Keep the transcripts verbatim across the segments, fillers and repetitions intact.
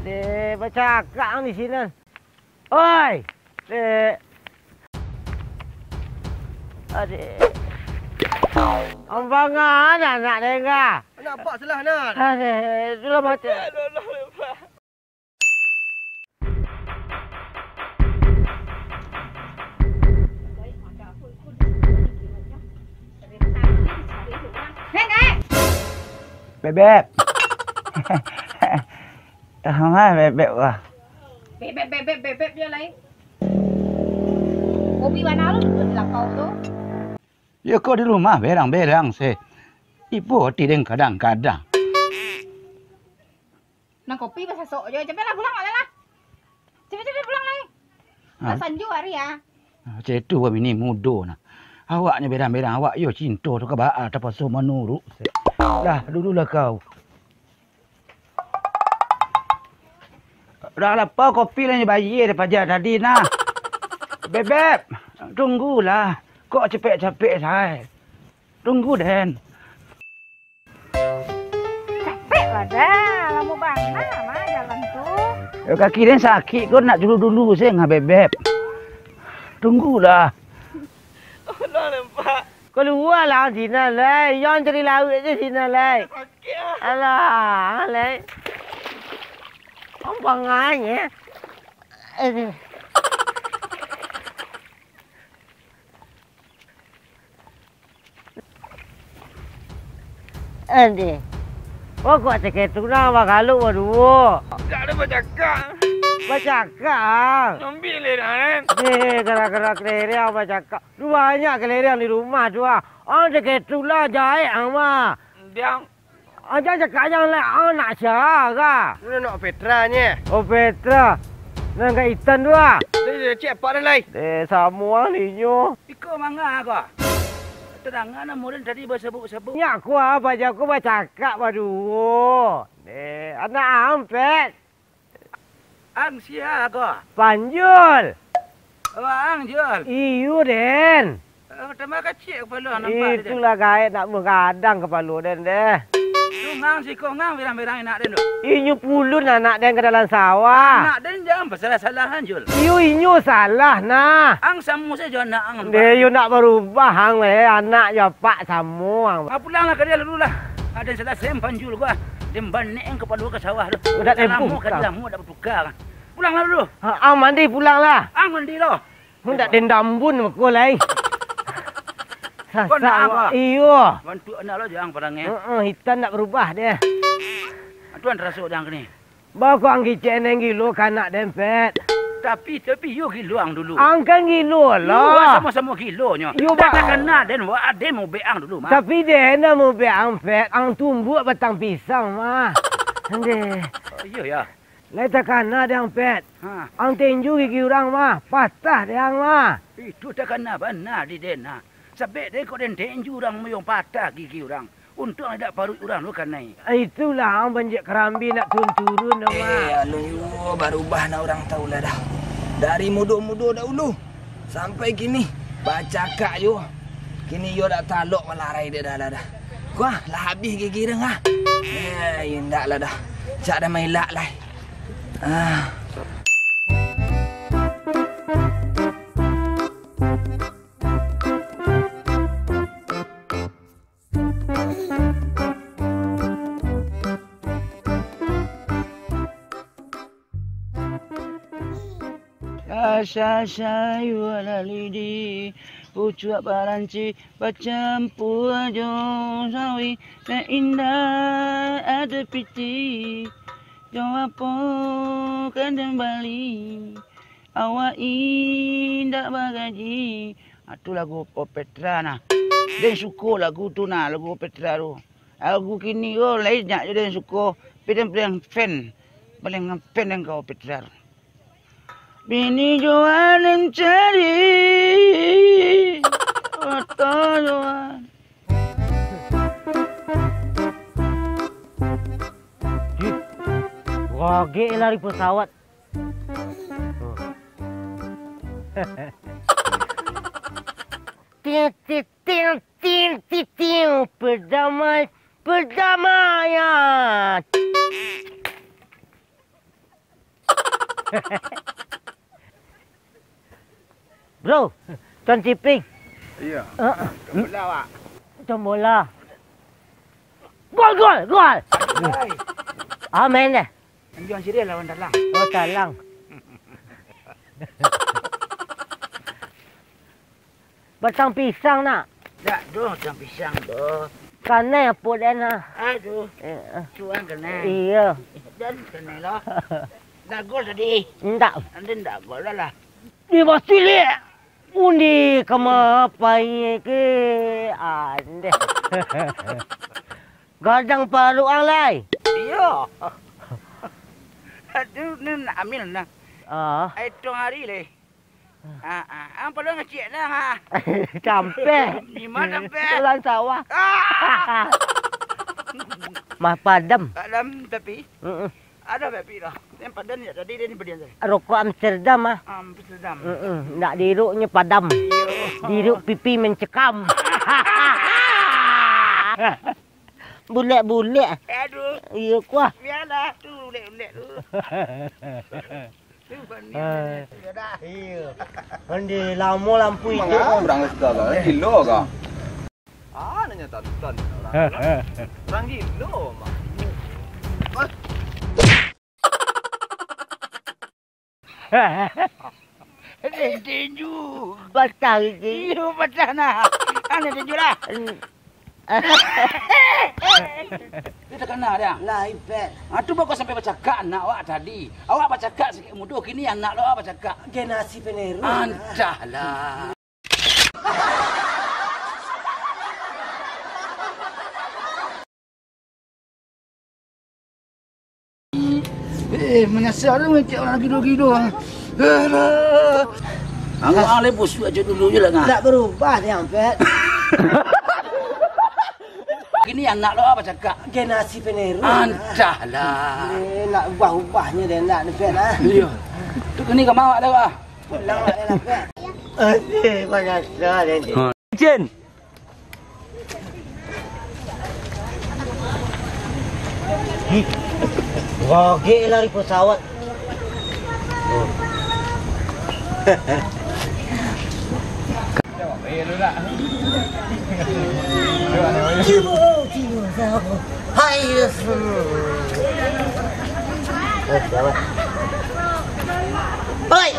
Deh, bacakak ang di sinan. Oi! Deh. Adeh. Ambangan anak den ka. Anak apak salah nan. Adeh, itulah macam. Bebeb. Tahan lah, Bebeb lah. Bebeb, bebeb, bebeb je lai. Kopi bana lo duduak di lapau tu. Yo ko di rumah berang-berang se. Ibo ati den kadang-kadang. Nan kopi basasok jo. Capeklah pulang, Mak, lah. Capek-capek pulang lai. Ha. Lah sanjo ari, ah. Ha, ceh tu bini mudo nah. Awaknyo berang-berang, awak yo cinto tu ka baa tapaso manuruk. Lah, dululah kau. Lah lapau kopi lah nyo bayie dek paja tadi nah. Bebeb, tunggulah. Kok capek-capek sae. Tunggu den. Capek lah dah, lamo bana mah jalan tu. Yo, kaki den sakik ko, nak dulu-dulu se ngah, Bebeb. Tunggulah. Tolong, Pak. Kalualah sinan lai. Yo cari lauik se sinan lai. Sakik, ah. Alah, lai. Ompangan, eh. Aduh. Ande. Pokok cakek tu nah, bagaluk baduo. Dak ado bacakak. Bacakak, ah. Ngambil le dah, kan? Eh, gara-gara kelereng bacakak. Tu banyak kelereng di rumah tu, ah. Ah, cakek tu lah, jaek ang mah. Diang. Aja cakak jan lah, ang nak sia ka. Lu nak Petra nye. Oh, Petra. Nan ka itan tu, ah. Cek apak dah lai. Eh, samo ang linyo. Iko manga ko. Tadanga namo den tadi basabuk-sabuk. Nyak ko apa ja ko bacakak baduo. Eh, anak ampek. Ang sia ko? Panjul. Oh, ang, Jul. Iyo, den. Oh, tambah kacik kapalo ang nampak tu, den. Itulah gaek nak menggadang kapalo den deh. Tu ngang siko ngang berang-berang anak den tu. Inyo pulun anak den ka dalam sawah. Anak den jan basalah-salahan, Jul. Iyo, inyo salah nah. Ang samo sajo anak ang. Deh, yo nak barubah ang, eh, anak jo apak samo ang. Ah, pulanglah ka dia dulu lah. Aden salasai Panjul ko, ah. Den banek ang kapalo ka sawah tu. Udah tempuh. Lamo ka dia, lamo dak batuka kan. Pulanglah dulu. Ha, ang mandi pulanglah. Ang mandi lo. Ndak den dambun mako lai. Sasak awak. Iyo. Bantuak anak lo jang parangai. Heeh, hitam ndak barubah deh. Tuan taraso dang kini. Baa ko ang kicek neng gilo ka anak den, Pet? Tapi, tapi yo gilo ang dulu. Ang kan gilo lah. Yo, samo-samo gilonyo. Yo, dak takana den, wak aden mubek ang dulu, mah. Tapi den nan mubek ang, Pet. Ang tumbuak batang pisang, mah. Ndeh. Oh, iyo, ya. Lai takana deh ang, Pet. Ha. Ang tenju gigi urang mah, patah deh ang mah. Itu takana bana di den, ha. Sabek den kok den tenju urang muyuang patah gigi urang. Untuang indak paruik urang tu kanai. Itulah ang banjek karambia nak turun-turun tu, mah. Eh, alun juo barubah nak urang tahu lah dah. Dari mudo-mudo dahulu. Sampai kini, bacakak juo. Kini iyo dak talok malarai dek dah lah dah. Kuah, lah habih gigi deng ah. Eh, indak lah dah. Cak dah mailak lai. Ah. Asa sayua lalidi, pucuak baranci bacampua jo sawi, nan indak ado piti, jo apo ka den bali, awak indak bagaji. Ah, tu lagu Opetra nah. Den suko lagu tu nah, lagu Opetra tu. Lagu kini ko lai nyak jo den suko, tapi den paling fan, paling ngefan den ka Opetra tu. Bini jo anak cari, oto jo an. Ih, wagek lari pesawat. Ting, ting, ting, ting, ting, ting. Perdamai-, perdamaian. Bro, Tuan Ciping. Iyo. Heeh. Tombola, Wak. Tombola. Gol, gol, gol. Aduh, ai. Ah, main deh. Anjuang siriah lawan Talang. Oh, Talang. Batang pisang nak. Dak doh batang pisang doh. Kanai apo den ah? Aduh. Eh, eh. Tuan kanai. Iyo. Dan kanai lah. Dah gol tadi. Ndak. Ande ndak gol lah lah. Di Basilik. Undi kama pai ke ande. Gadang paruang lai. Iyo. Aduh, ni nak ambil nah. Ah. Ai tong hari leh. Ah, ah. Ang paluang ngecek dah, ha. Campeh. Lima campeh. Tulan sawah. Ah! Mah padam. Padam tapi. Heeh. Ada tapi dah. Yang padam ya tadi dia ni padiam tadi. Rokok Amsterdam ah. Amsterdam. Heeh, ndak diiruknyo padam. Iyo. Diiruk pipi mencekam. Bulek-bulek. Aduh. Iyo kuah. Biarlah tu bulek-bulek tu. Iyo. Mandi lamo lampu iduik. Mangah urang segala, gilo kah? Ah, nanya tantan urang. Urang gilo, Mak. Tinju. Patah gigi. Iyo, patah nah. Ane tinju lah. Dia takana dia. Lah, ipek. Ah, tu bako sampai bacakak anak awak tadi. Awak bacakak sakik mudo, kini anak lo awak bacakak. Generasi penerus. Antahlah. Eh, manyasal tu ngecek urang gido-gido ah. Alah. Angah alai busuk aja dulu je lah ngah. Ndak berubah dia, Ampet. Kini anak lo apa cakap? Generasi penerus. Antahlah. Eh, nak ubah-ubahnya dia, ndak, Ampet, ah. Iyo. Tu kini ka mawak dah, ah. Pulang awak dah, Ampet. Aduh, manyasal dia. Cin. Ragek lari pesawat. Hai, hoi.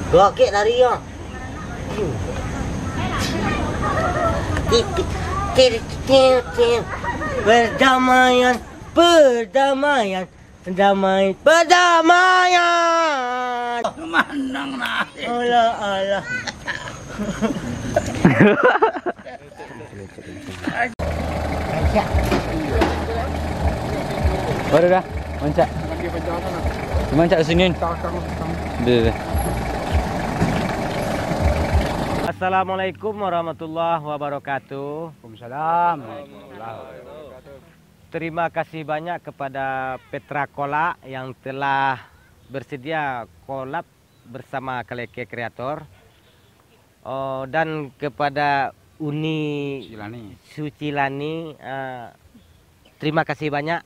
Ragek lari ah. Perdamaian, perdamaian, damai, perdamaian. Manang nah. Alah, alah. Baru dah, mancak. Mancak sini. Dah, dah. Assalamualaikum warahmatullahi wabarakatuh. Waalaikumsalam. Terima kasih banyak kepada Petra Kolak yang telah bersedia kolab bersama Kaleke Kreator. Oh, dan kepada Uni Sucilani. Sucilani, eh, terima kasih banyak.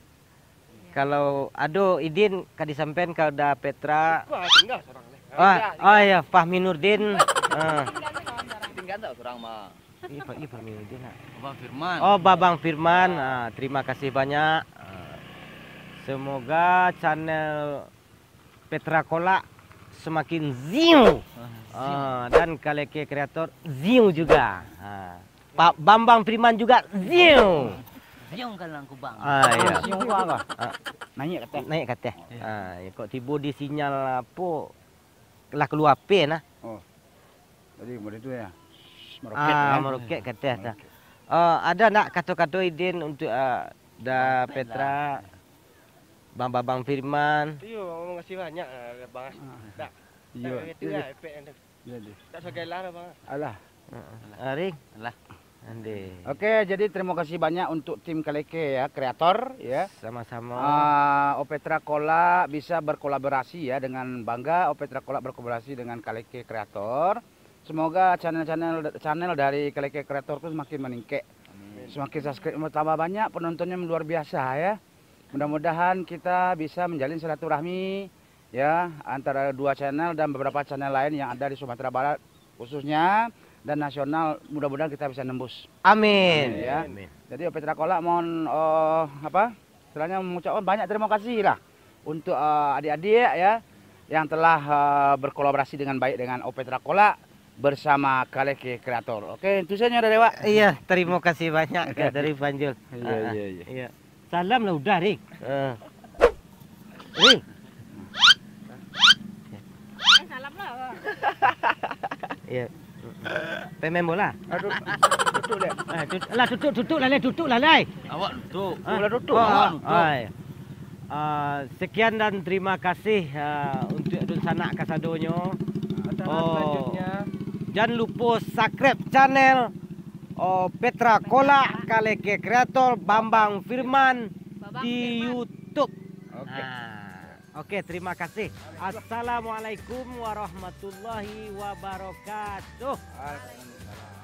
Kalau ado idin ka disampaikan ka Da Petra. Lupa, tinggal surang ni. Ah, oh iya, Fahmi Nurdin. Ah. Tinggal tak surang mah? Iya, Pak, iya, Fahmi Nurdin, nak. Abang Firman. Oh, Babang Firman. Ah, terima kasih banyak. Ah. Semoga channel Petra Kolak semakin ziu. Ah, ziu. Ah, dan Kaleke Kreator ziu juga. Ah. Pak Bambang Firman juga ziu. Ziu ka Langkubang. Ah, iya. Ziu ka apa? Ah. Naik ka ateh. Naik ka ateh. Iya. Ah, ya, kok tibo di sinyal apo, lah kalua H P nah. Oh. Tadi model tu ya. Meroket, ah, kan? Meroket ka ateh dah. Meroket. Ah, ada nak kato-kato idin untuk, ah, Da Petra? Bang Babang Firman. Iyo, makasih banyak, eh, Bang. Ah. Dak. Iyo. Tak ngerti lah efek yang tu. Iyo, deh. Tak sagai lah, Bang. Alah. Heeh. Ari? Alah. Ande. Oke, jadi terima kasih banyak untuk tim Kaleke ya, kreator ya. Sama-sama. Ah, Opetra Kolak bisa berkolaborasi ya, dengan bangga Opetra Kolak berkolaborasi dengan Kaleke Kreator. Semoga channel-channel, channel dari Kaleke Kreator tu semakin meningkat. Amin. Semakin subscribe bertambah banyak, penontonnya luar biasa ya. Mudah-mudahan kita bisa menjalin silaturahmi ya, antara dua channel dan beberapa channel lain yang ada di Sumatera Barat khususnya dan nasional, mudah-mudahan kita bisa nembus. Amin. Ya. Jadi Opetra Kolak mohon eh, apa? Istilahnya mengucapkan banyak terima kasih lah untuk eh, adik-adik ya yang telah eh, berkolaborasi dengan baik dengan Opetra Kolak bersama Kaleke Kreator. Oke, itu saja dari awak. Iya, terima kasih banyak Kak dari Panjul. Iya, iya, iya. Iya. Salam lah udah, Rik. Rik. Eh, salam lah. Iya. Pemain bola. Aduh, tutup deh. Ah, tut- lah tutup tutup lah lai, tutup lah lai. Awak tutup. Ulah tutup. Oh, Awak oh, oh, iya. Ah, sekian dan terima kasih ah, untuk dunsanak kasadonyo. Acara Oh. Selanjutnya. Jan lupo subscribe channel oh, Petra Kolak Kaleke Kreator Bambang Firman Babang di Firman. YouTube. Oke. Ah, Oke, terima kasih. Assalamualaikum warahmatullahi wabarakatuh. Waalaikumsalam.